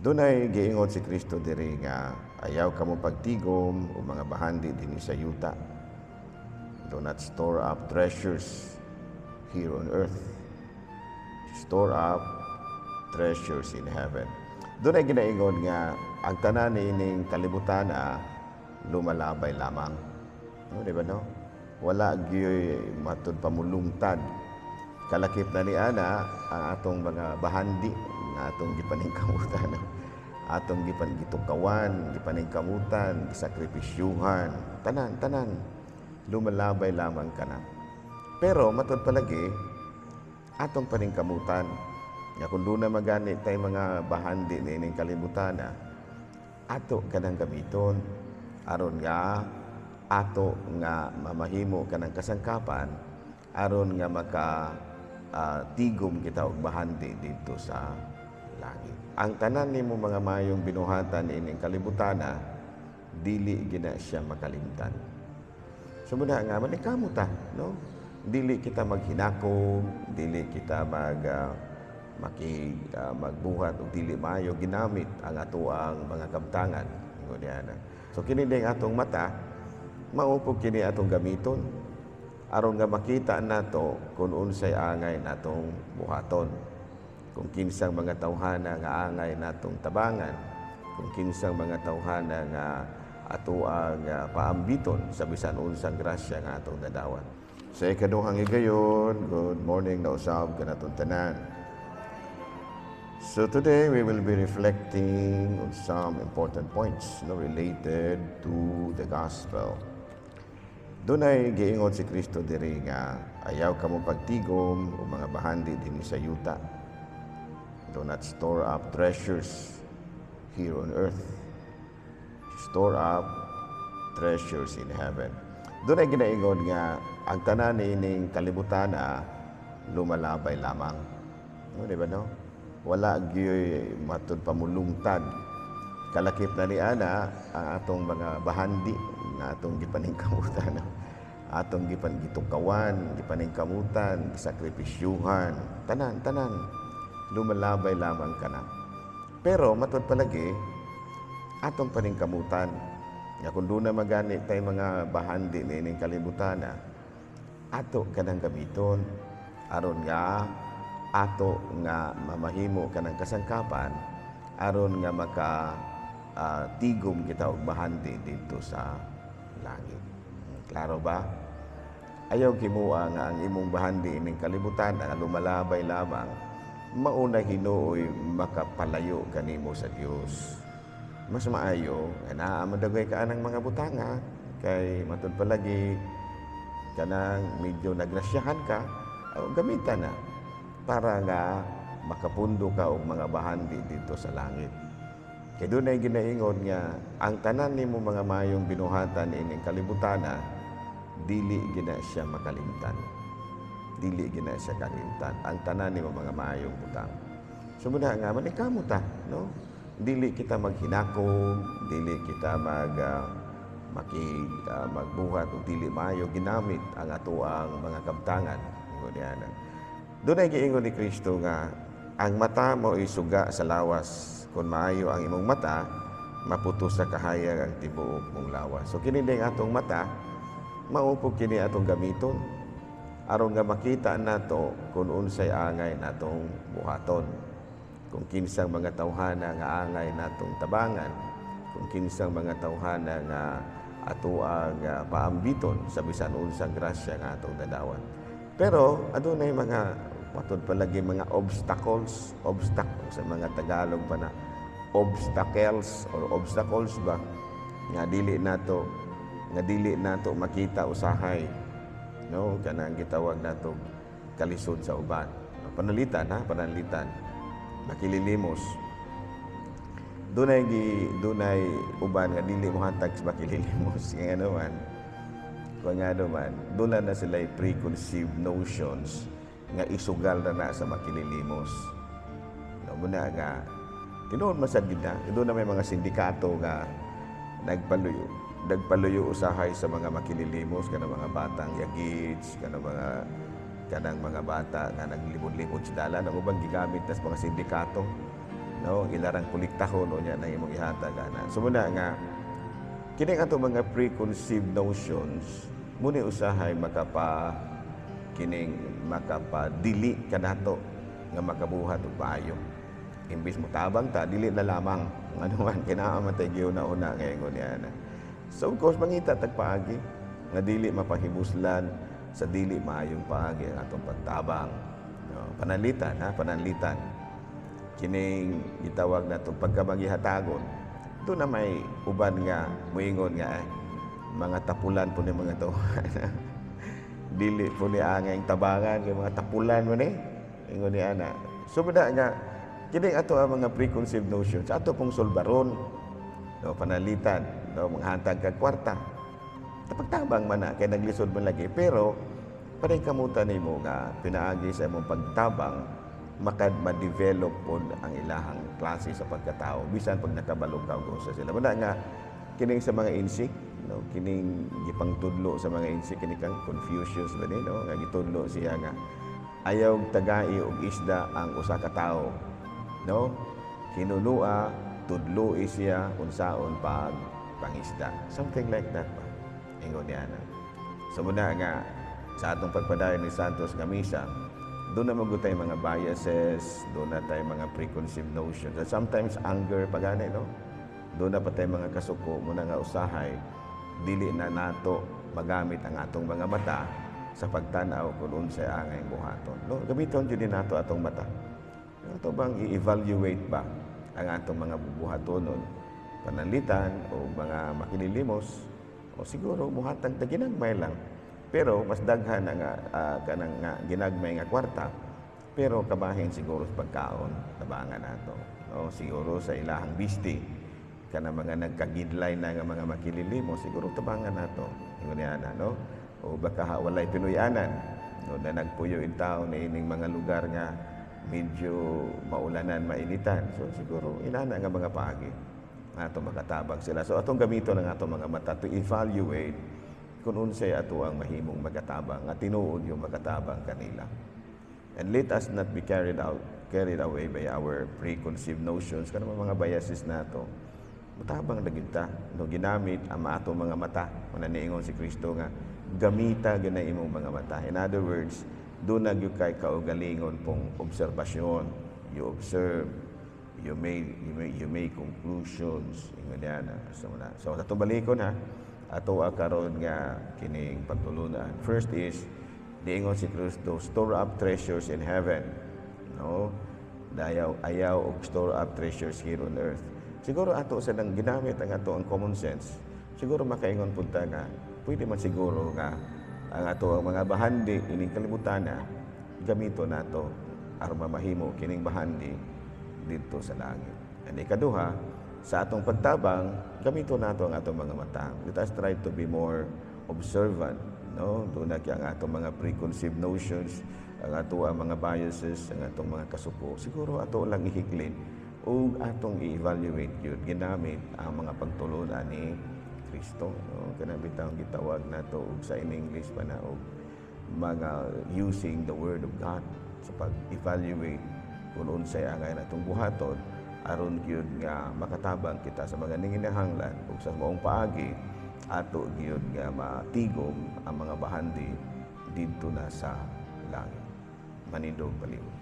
Dunay giingon si Kristo diri nga ayaw kamo pagtigom o mga bahandi dinhi sa yuta. Do not store up treasures here on earth. Store up treasures in heaven. Dunay ginaingon nga ang tanan niining kalibutan lumalabay lamang. No, di ba, no? Wala gyoy matud pamulungtad. Kalakip na ni ana ang atong mga bahandi nga atong gipaningkamutan, no? Atong gipan gitukawan, gipaningkamutan, gisakripisyuhan, tanan tanan lumalabay lamang kana. Pero matud palagi atong paningkamutan nga kung duna magani tay mga bahandi niining kalibutan, ato kanang gamiton aron nga ato nga mamahimo kanang kasangkapan aron nga maka tigom kita og bahandi didto sa langit. Ang tanan nimo mga mayong binuhatan ining kalibutan, dili gina siya makalimtan. So muna nga maningkamot ta, no? Dili kita maghinakog, dili kita mag maki magbuhat og dili maayo ginamit ang atoang mga kabtangan. Ingon niya na. So kini ding atong mata, mao pud kini atong gamiton aron nga makita nato kung unsay angay natong buhaton, kung kinsang mga tawhana nga angay natong tabangan, kung kinsang mga tawhana nga ato ang paambiton sa bisan unsang grasya nga atong nadawat. Sa ikaduhang higayon, good morning na usab kanatong tanan. So today we will be reflecting on some important points, no, related to the gospel. Dunay giingon si Kristo diri nga ayaw kamo pagtigom o mga bahandi dinhi sa yuta. Do not store up treasures here on earth. Store up treasures in heaven. Dunay ginaingon nga ang tanan niining kalibutan lumalabay lamang. No, di ba, no? Wala gyoy matud pamulungtad. Kalakip na ni ana ang atong mga bahandi nga atong gipaningkamutan, no? Atong gipan gitukawan, gipaningkamutan, gisakripisyuhan, tanan tanan lumalabay lamang kana. Pero matud palagi atong paningkamutan nga kung duna magani tay mga bahandi niining kalibutan, ato kanang gamiton aron nga ato nga mamahimo kanang kasangkapan aron nga maka tigom kita og bahandi didto sa langit. Klaro ba? Ayaw kimua nga ang imong bahandi ining kalibutan nga lumalabay lamang mauna hinuoy makapalayo kanimo sa Dios. Mas maayo nga naa madagay ka anang mga butanga kay matud palagi kanang medyo nagrasyahan ka, gamitan na para nga makapundo ka og mga bahandi didto sa langit. Kay dunay ginaingon nga ang tanan nimo mga mayong binuhatan ining kalibutan, dili gina siya makalimtan. Dili gina siya kalimtan ang tanan nimo mga mayong butang. So muna nga maningkamot ta, no? Dili kita maghinakog, dili kita mag maki magbuhat og dili maayo ginamit ang atoang mga kabtangan. Ingon niya na. Dunay giingon ni Kristo nga ang mata mo suga sa lawas. Kung maayo ang imong mata, maputos sa kahayag ang tibuok mong lawas. So kini ding atong mata, mao pud kini atong gamiton aron nga makita nato kung unsay angay natong buhaton, kung kinsang mga tawhana nga angay natong tabangan, kung kinsang mga tawhana nga ato ang paambiton sa bisan unsang grasya nga atong nadawat. Pero adunay mga matud palagi mga obstacles, obstacle sa mga Tagalog pa na obstacles or obstacles ba nga dili nato makita usahay, no? Kanang gitawag nato kalisod sa uban. Panalitan, ha, panalitan makililimos. Dunay uban nga dili mo hatag sa makililimos nga ano man, kung nga man duna na sila preconceived notions nga isugal na na sa makililimos, no? Muna nga tinuod masad gid na duna may mga sindikato nga nagpaluyo nagpaluyo usahay sa mga makililimos, kanang mga batang yagits, kanang mga bata nga naglibod-libod sa dalan. Ang uban gigamit tas mga sindikato. no, ilarang kolektahon o niya na imong ihatag ana. So muna nga kini ato mga preconceived notions muni usahay makapa kining makapadili kanato nga makabuhat og maayo. Imbis mo tabang ta, dili na lamang ngano man kinaa man tay una ngayon niya na. So of course mangita tag paagi nga dili mapahibuslan sa dili maayong paagi ang atong pagtabang. No, pananlitan ha, pananlitan. Kining gitawag nato pagkamagihatagon. Doon na may uban nga muingon nga eh, mga tapulan po ni mga to. Dili po ni angay tabangan kay mga tapulan mo ni. Ingon ni ana. So muna nga kini ato ang mga preconceived notions ato pong sulbaron, no, panalitan, no, manghatag kag kwarta. Pagtabang man na kay naglisod man lagi, pero paningkamutan nimo nga pinaagi sa imong pagtabang makad ma-develop pod ang ilahang klase sa pagkatao bisan pag nakabalo ka og unsa sila. Muna nga kining sa mga insik, no, kining gipangtudlo sa mga insik, kini kang Confucius ba ni, no, nga gitudlo siya nga ayaw tagai og isda ang usa ka tawo, no, hinunua tudloi siya unsaon pag pangisda, something like that ba, ingon niya na. So muna nga sa atong pagpadayon ni Santos nga misa, doon na magutay mga biases, doon na tayo mga preconceived notions, and sometimes anger pagani, no? Doon na pa tayo mga kasuko, muna nga usahay, dili na nato magamit ang atong mga mata sa pagtanaw kung unsay angay buhaton. No, gamiton jud nato atong mata. Ato bang i-evaluate ba ang atong mga bubuhatonon, pananlitan o mga makinilimos o siguro muhatag ta ginagmay lang. Pero mas daghan ang kanang nga ginagmay nga kwarta, pero kabahin siguro sa pagkaon tabangan nato. No, siguro sa ilahang bisti kana mga nagkagidlay na nga mga makililimos, siguro tabangan nato. Ingon niya na, no? O baka walay Pinoyanan, no, na nagpuyo in town na ining mga lugar nga medyo maulanan, mainitan. So siguro inana nga mga paagi ato makatabang sila. So atong gamiton ang atong mga mata to evaluate kung unsay ato ang mahimong magatabang nga tinuod yung magatabang kanila. And let us not be carried away by our preconceived notions, kanang mga biases nato. Mutabang na gyud ta, no, ginamit ang atong mga mata. Mananiingon si Kristo nga gamita gyud na imong mga mata. In other words, doon na gyud kay kaugalingon pong obserbasyon. You observe, you make conclusions. Ingon niya na. So, na. So atong balikon ha. Ato karon nga kining pagtulunan. First is niingon si Kristo, "Store up treasures in heaven." No? Dayaw ayaw og store up treasures here on earth. Siguro ato sa nang ginamit ang ato ang common sense. Siguro makaingon pud ta nga pwede man siguro nga ang ato ang mga bahandi ining kalibutan na gamito nato aron mamahimo kining bahandi didto sa langit. And ikaduha, sa atong pagtabang, gamito nato ang atong mga mata. Let us try to be more observant, no? Doon na ang atong mga preconceived notions, ang ato ang mga biases, ang atong mga kasuko. Siguro ato lang ihiklin ug atong i-evaluate yun ginamit ang mga pagtulunan ni Kristo, no? Kana bitaw gitawag nato og sa in English pa na og mga using the word of God sa pag-evaluate kung unsay angay natong buhaton aron gyud nga makatabang kita sa mga nanginahanglan ug sa maong paagi ato gyud nga matigom ang mga bahandi didto na sa langit. Manindog palihog.